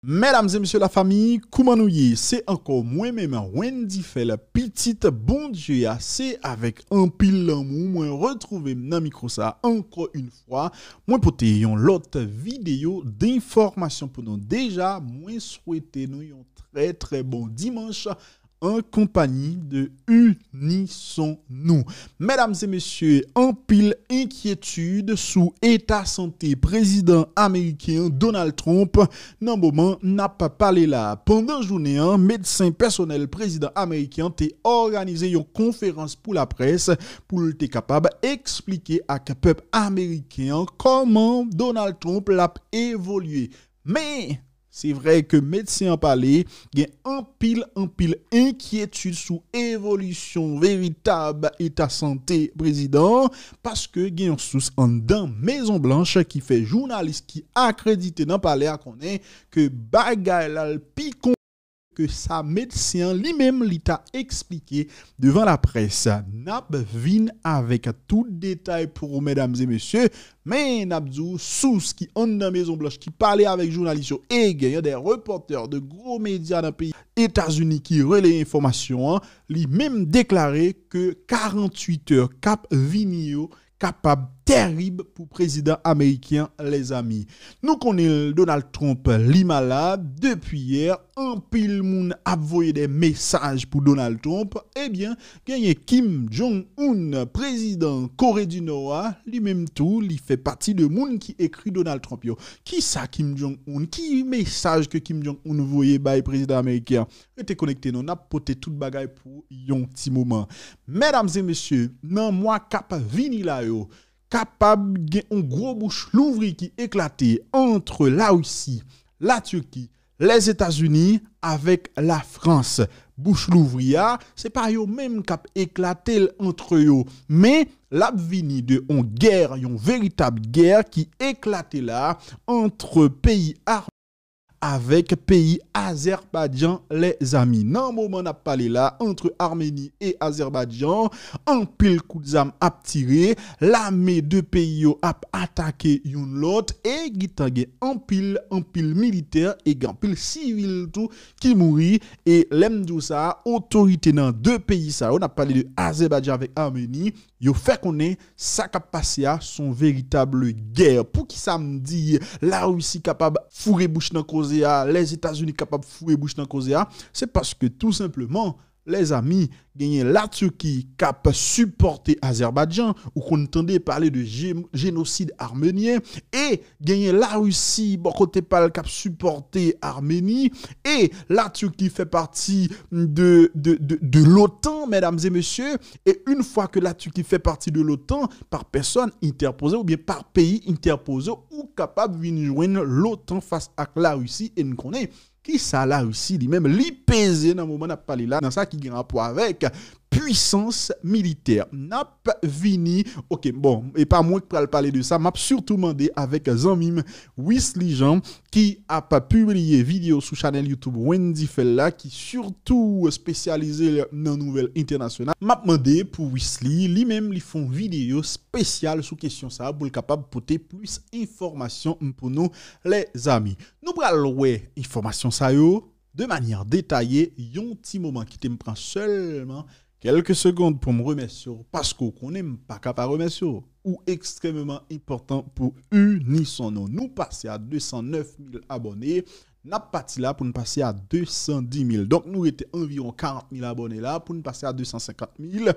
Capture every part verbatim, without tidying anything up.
Medam e mesye lafanmi, kouman nou ye? Se ankò mwen menm, Wendy Fèl, pitit Bondye a. Se avèk anpil lanmou mwen retwouve m nan mikwo sa a ankò yon fwa. Mwen pote yon lòt videyo denfòmasyon pou nou. Deja, mwen swete nou yon trè, trè bon dimanch an konpanyi de Unison Nou. Medam e mesye, anpil enkyetid sou eta sante prezidan ameriken an, Donald Trump, nan moman n ap pale la. Pandan jounen an, medsen pèsonèl prezidan ameriken an te òganize yon konferans pou laprès pou l te kapab eksplike ak pèp ameriken an kòman Donald Trump l ap evolye. Men, se vre ke medsen an pale, gen anpil, anpil enkyetid sou evolisyon veritab eta sante prezidan an, paske gen yon sous anndan Mezon Blanch ki fè jounalis ki akredite nan palè a konnen ke bagay la l pi konplike ke sa medsen an li menm li ta eksplike devan laprès. N ap vin avèk tout detay pou ou, medam e mesye, men n ap di w sous ki anndan Mezon Blanch ki pale avèk jounalis yo e genyen de repòtè de gwo medya nan peyi Etazini ki releye enfòmasyon an, li menm deklare ke karanntuit è k ap vini yo kapab tèrib pou prezidan ameriken an, lèzami. Nou konnen Donald Trump li malad depi yè, anpil moun ap voye de mesaj pou Donald Trump. Ebyen, genyen Kim Jong-un, prezidan Kore di Nò a, li menm tou, li fè pati de moun ki ekri Donald Trump yo. Kisa Kim Jong-un? Ki mesaj ke Kim Jong-un voye bay prezidan ameriken an? Rete konekte non, n ap pote tout bagay pou yon ti moman. Medam e mesye, nan mwa k ap vini la yo, kapab gen yon gwo bouch louvri ki eklate ant Larisi, Latiki, Lèzetazini avèk Lafrans. Bouch louvri a, se pa yo menm k ap eklate l ant yo, men l ap vini de yon gè, yon veritab gè ki eklate la ant peyi Armeni avèk peyi Azèbadjan, lèzami. Nan moman n ap pale la, ant Armeni e Azèbadjan, anpil kout zam ap tire, lame de peyi yo ap atake youn lòt, e gentan gen anpil, anpil militè e gen anpil sivil tou ki mouri. E lè m di w sa, otorite nan de peyi sa yo, n ap pale de Azèbadjan avèk Armeni, yo fè konnen sa k ap pase a se yon veritab gè. Poukisa m di Larisi kapab foure bouch nan koze a, Lèzetazini kapab foure bouch nan koze a? Se paske tou senpleman, lèzami, genyen Latiki k ap sipòte Azèbadjan, ou konn tande pale de je-, jenosid armenyen, e genyen Larisi bò kote pa l k ap sipòte Armeni, e Latiki fè pati de, de, de, de l'OTAN, medam e mesye, e yon fwa ke Latiki fè pati de l'OTAN, pa pèsòn entèpoze oubyen pa peyi entèpoze, ou kapab vin jwenn l'OTAN fas ak Larisi, e n konnen kisa Larisi li menm li peze nan moman n ap pale la, nan sa ki gen rapò avèk pwisans militè. N ap vini, oke, bon, e pa mwen k pral pale de sa, m ap sitou mande avèk zanmi m Wisly Jean, ki ap pibliye videyo sou chanèl YouTube Wendy Fèl la, ki sitou espesyalize nan nouvèl entènasyonal. M ap mande pou Wisly, li menm, li fè yon videyo espesyal sou kesyon sa a pou l kapab pote plis enfòmasyon pou nou, lèzami. Nou pral wè enfòmasyon sa yo de manyè detaye yon ti moman. Kite m pran sèlman kèlke segonn pou m remèsye w, paske w konnen m pa ka pa remèsye w. Ou ekstrèmeman enpòtan pou Unison Nou. Nou pase a de san nèf mil abòne. N ap pati la pou n pase a de san di mil. Donk, nou rete anviwon karant mil abòne la pou n pase a de san senkant mil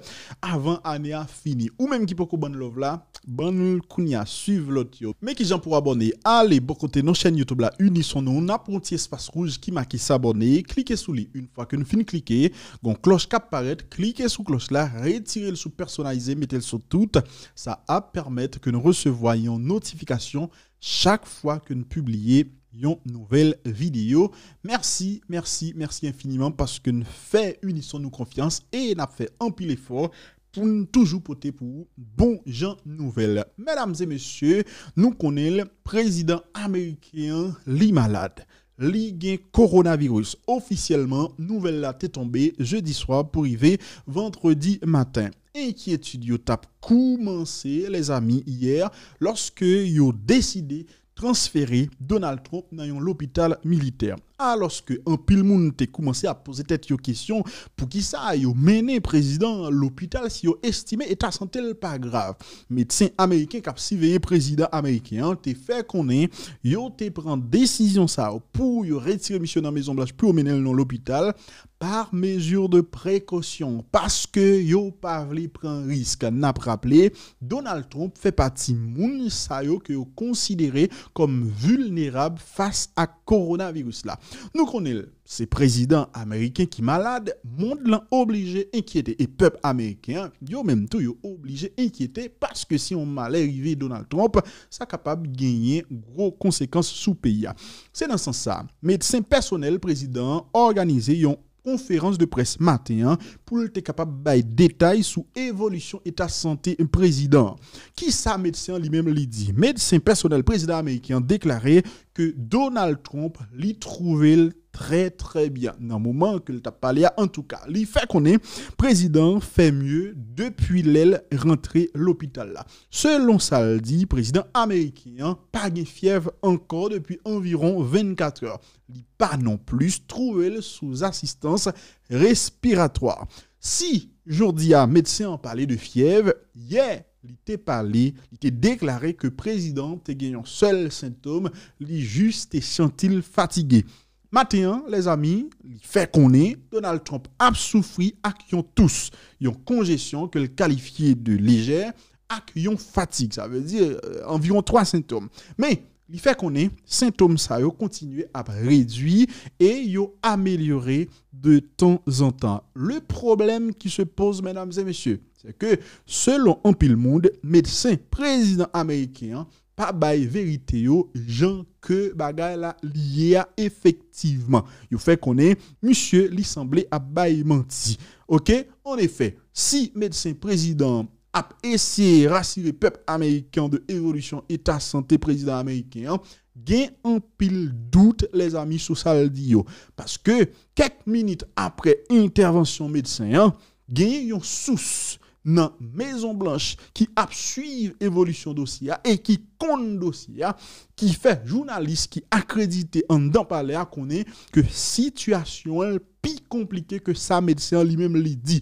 avan ane a fini. Ou menm ki poko ban n love la, ban n l kounye a, swiv lòt yo. Men kijan pou abòne? Ale bò kote nan chèn YouTube la, Unison Nou, n ap wè yon ti espas wouj ki make s'abonner, klike sou li. Yon fwa ke n fin klike, gon klòch k ap parèt, klike sou klòch la, retire l sou pèsonalize, mete l sou tout. Sa ap pèmèt ke n resevwa yon notifikasyon chak fwa ke n pibliye yon nouvèl videyo. Mèsi, mèsi, mèsi enfiniman paske n fè Unison Nou konfyans e n ap fè anpil efò pou n toujou pote pou ou bon jan nouvèl. Medam e mesye, nou konnen l, prezidan ameriken an, li malad. Li gen kowonaviris. Ofisyèlman, nouvèl la te tonbe jedi swa pou rive vandredi maten. Enkyetid yo t ap koumanse, lèzami, yè, lòske yo deside transfere Donald Trump nan yon lopital militè. Alòske anpil moun te koumanse ap poze tèt yo kesyon, poukisa yo mennen prezidan an lopital si yo estime eta sante l pa grav? Medsen ameriken k ap siveye prezidan ameriken an te fè konnen yo te pran desizyon sa a pou yo retire misye nan Mezon Blanch pou yo mennen l nan lopital pa mezi de prekosyon, paske yo pa vle pran risk. N ap raple, Donald Trump fè pati moun sa yo ke yo konsidere kòm vilnerab fas ak kowonaviris la. Nou konnen l, se prezidan ameriken ki malad, mond lan oblije enkyete e pèp ameriken an, yo menm tou yo oblije enkyete paske si yon malè rive Donald Trump, sa kapab genyen gwo konsekans sou peyi a. Se nan sans sa, medsen pèsonèl prezidan an òganize yon konferans de près maten an pou l te kapab bay detay sou evolisyon eta sante prezidan an. Kisa medsen an li menm li di? Medsen pèsonèl prezidan ameriken an deklare ke Donald Trump li twouve l trè trè byen nan moman ke l t ap pale a. Antouka, li fè konnen prezidan an fè mye depi lè l rantre lopital la. Selon sa l di, prezidan ameriken an pa gen fyèv ankò depi anviwon vennkat è. Li pa non plis twouve l sou asistans respiratwa. Si jodi a medsen an pale de fyèv, yè li te pale, li te deklare ke prezidan an te gen yon sèl sentòm, li jis te santi l fatige. Maten an, lèzami, li fè konnen Donald Trump ap soufri ak yon tous, yon konjesyon ke l kalifye de lejè, ak yon fatig, sa vle di, euh, anviwon twa sentòm. Men, li fè konnen sentòm sa yo kontinye ap redui e yo amelyore de tanzantan. Le problème qui se pose, mesdames et messieurs, c'est que, selon anpil moun, medsen prezidan ameriken an pa bay verite yo jan ke bagay la li ye a efektivman. Yo fè konnen misye li sanble ap bay manti. Oke? An efè, si medsen prezidan an ap eseye rasire pèp ameriken an de evolisyon eta sante prezidan ameriken an, gen anpil dout, lèzami, sou sa l di yo. Paske, kèk minit apre entèvansyon medsen an, gen yon sous nan Mezon Blanch ki ap swiv evolisyon dosye a e ki konn dosye a, ki fè jounalis ki akredite anndan palè a konnen ke sitiyasyon an pi konplike ke sa medsen an li menm li di.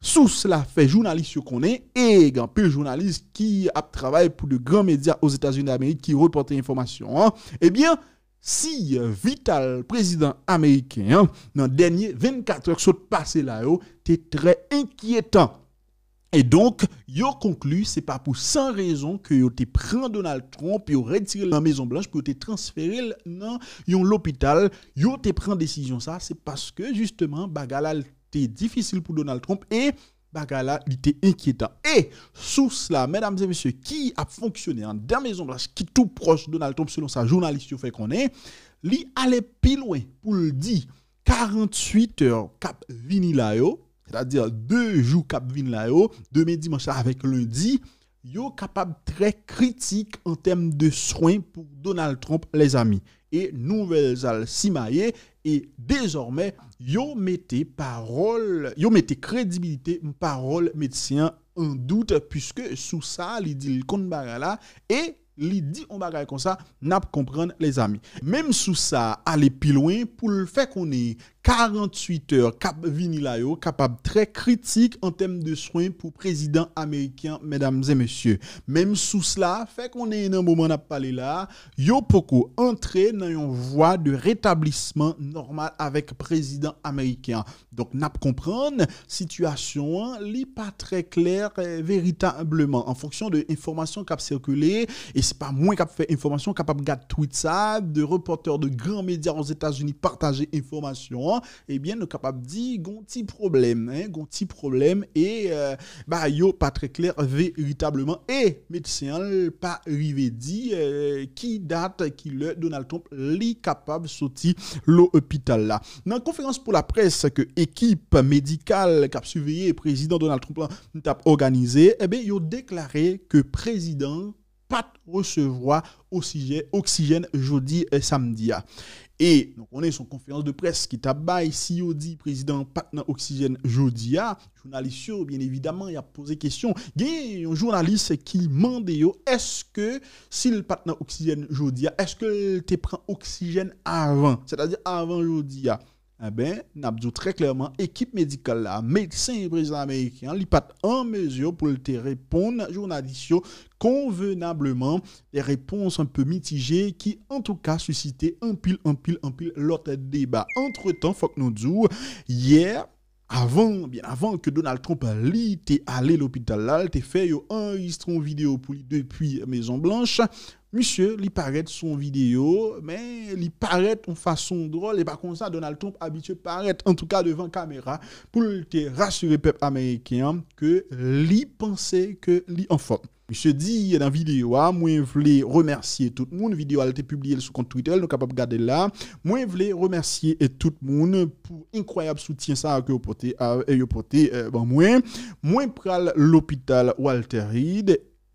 Sous la fè jounalis yo konnen, e gen anpil jounalis ki ap travay pou de gran medya Ozetazini Damerik ki repòte enfòmasyon an, ebyen, siy vital prezidan ameriken an nan dènye vennkat è k sot pase la yo te trè enkyetan. E donk, yo konkli se pa pou san rezon ke yo te pran Donald Trump, yo retire l nan Mezon Blanch pou yo te transfere l nan yon lopital. Yo te pran desizyon sa, se paske jisteman bagay la te difisil pou Donald Trump e bagay la li te enkyetan. E sous la, medam e mesye, ki ap fonksyone anndan Mezon Blanch, ki tou pwòch Donald Trump, selon sa jounalis yo fè konnen, li ale pi lwen pou l di karanntuit è k ap vini la yo, sètadi de jou k ap vin la yo, demen dimanch la avèk lendi, yo kapab trè kritik an tèm de swen pou Donald Trump, lèzami. E nouvèl sa l simaye, e dezòmè, yo mete pawòl, yo mete kredibilite pawòl medsen an an dout, piske sous sa, li di l konn bagay la, e li di on bagay konsa, n ap konprann, lèzami. Menm sous sa ale pi lwen pou l fè konnen karanntuit è k ap vini la yo kapab trè kritik an tèm de swen pou prezidan ameriken, medam e mesye. Menm sous la fè konnen nan moman n ap pale la, yo poko antre nan yon vwa de retablisman nòmal avèk prezidan ameriken. Donk, n ap konprann sitiyasyon an, li pa trè klè, eh, veritableman. An fonksyon de enfòmasyon k ap sikile, e se pa mwen k ap fè enfòmasyon, w kapab gad tweet sa, de repòtè de gran medya Ozetazini pataje enfòmasyon an, ebyen, nou kapab di, gon ti pwoblèm, en, gon ti pwoblèm, e, eh, ba yo pa trè klè veritableman, e medsen an pa rive di, eh, ki dat, ki lè Donald Trump li kapab soti lopital la. Nan konferans pou laprès ke ekip medikal k ap siveye prezidan Donald Trump lan t ap òganize, ebyen, yo deklare ke prezidan an pa t resevwa osijè-, oksijèn jodi, eh, samdi a. E nou konnen se yon konferans de près ki t ap bay, si yo di prezidan an pa t nan oksijèn jodi a, jounalis yo, byen evidaman, y ap poze kesyon. Gen yon jounalis ki mande yo, èske si l pa t nan oksijèn jodi a, èske l te pran oksijèn avan, sètadi avan jodi a? Enben, n ap di w trè klèman, ekip medikal la, medsen prezidan ameriken an, li pa t an mezi pou l te reponn jounalis yo konvenableman, de repons un peu mitigé ki, antouka, sisite anpil, anpil, anpil lòt deba. Antretan, fòk nou di w, yè, avan, byen avan ke Donald Trump li te ale lopital la, l te fè yo anrejistre yon videyo pou li depi Mezon Blanch. Misye, li parèt sou yon videyo, men li parèt yon fason dwòl, e pa konsa Donald Trump abitye parèt, antouka devan kamera, pou l te rasire pèp ameriken an ke li panse ke li anfòm. Misye di nan videyo a, mwen vle remèsye tout moun. Videyo a, l te pibliye l sou kont Twitter, nou kapab gade l la. Mwen vle remèsye, eh, tout moun pou enkwayab soutyen sa a ke yo pote, a, eh, yo pote, eh, ban mwen. Mwen pral lopital Walter Reed.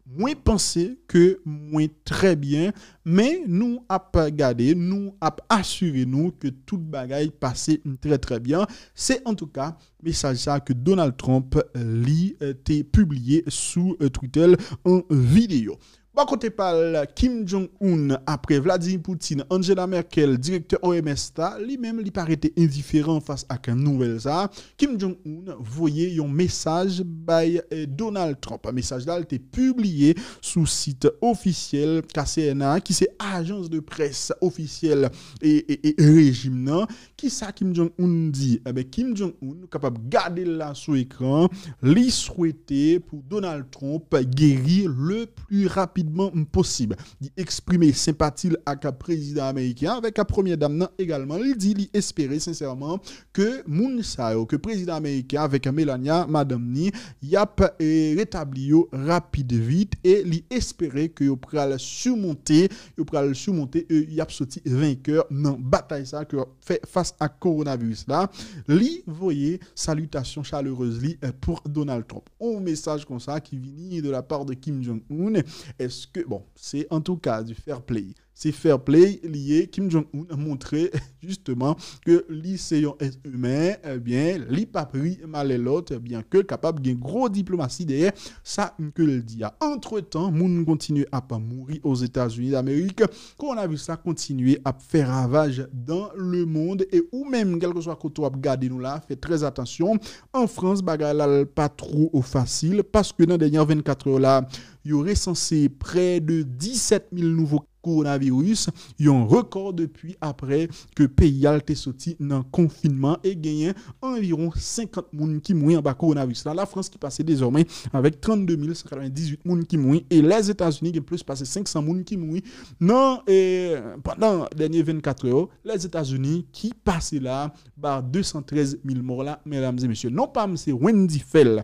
Mwen panse ke mwen trè byen, men nou ap gade, nou ap asire nou ke tout bagay pase trè, trè byen. Se antouka mesaj sa ke Donald Trump, eh, li, eh, te pibliye sou, eh, Twitter an videyo. Bò kote pa l, Kim Jong-un, apre Vladimir Putin, Angela Merkel, direktè O M S la, li menm li pa rete endiferan fas ak nouvèl sa a. Kim Jong-un voye yon mesaj bay, eh, Donald Trump. Mesaj la, li te pibliye sou sit ofisyèl K C N A, ki se ajans de près ofisyèl e, e, e rejim nan. Kisa Kim Jong-un di? Enben, Kim Jong-un, nou kapab gade l la sou ekran, li swete pou Donald Trump geri le pli rapidman posib. Li eksprime senpati l ak prezidan ameriken an, avèk premyè dam nan egalman. Li di li espere sensèman ke moun sa yo, ke prezidan ameriken an avèk Melania, madanm ni, y ap, eh, retabli yo rapid vit, e li espere ke yo pral simonte, yo pral simonte, e y ap soti venkè nan batay sa ke fè fas ak kowonaviris la. Li voye salitasyon chalerez li, eh, pou Donald Trump. On mesaj konsa ki vini de la part de Kim Jong-un. Èske, bon, se antouka du fair play. Se fair play li ye. Kim Jong-un montre, jisteman, ke li se yon èt imen, ebyen, li p ap ri malè lòt, byen ke kapab gen gwo diplomasi dèyè sa ke l di a. Antretan, moun kontinye ap mouri Ozetazini Damerik. Kowonaviris la kontinye ap fè ravaj dans le monde. E ou menm, kèlkeswa kote w ap gade nou la, fè trè atansyon. An Frans, bagay la l pa two fasil, paske nan dènye vennkat è la, yo resanse prè de disèt mil nouvo kowonaviris, yon rekò depi apre ke peyi a l te soti nan konfinman, e genyen anviwon senkant moun ki mouri anba kowonaviris la. Lafrans ki pase dezòmè avèk trannde mil san katrevendizuit moun ki mouri, e Lèzetazini gen plis pase senk san moun ki mouri nan, e, pandan dènye vennkat è yo. Lèzetazini ki pase la ba de san trèz mil mò la, medam e mesye. Non pa m se Wendy Fèl,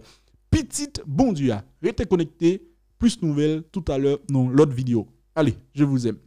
pitit Bondye a. Rete konekte, plis nouvèl toutalè nan lòt videyo. Allez, je vous aime.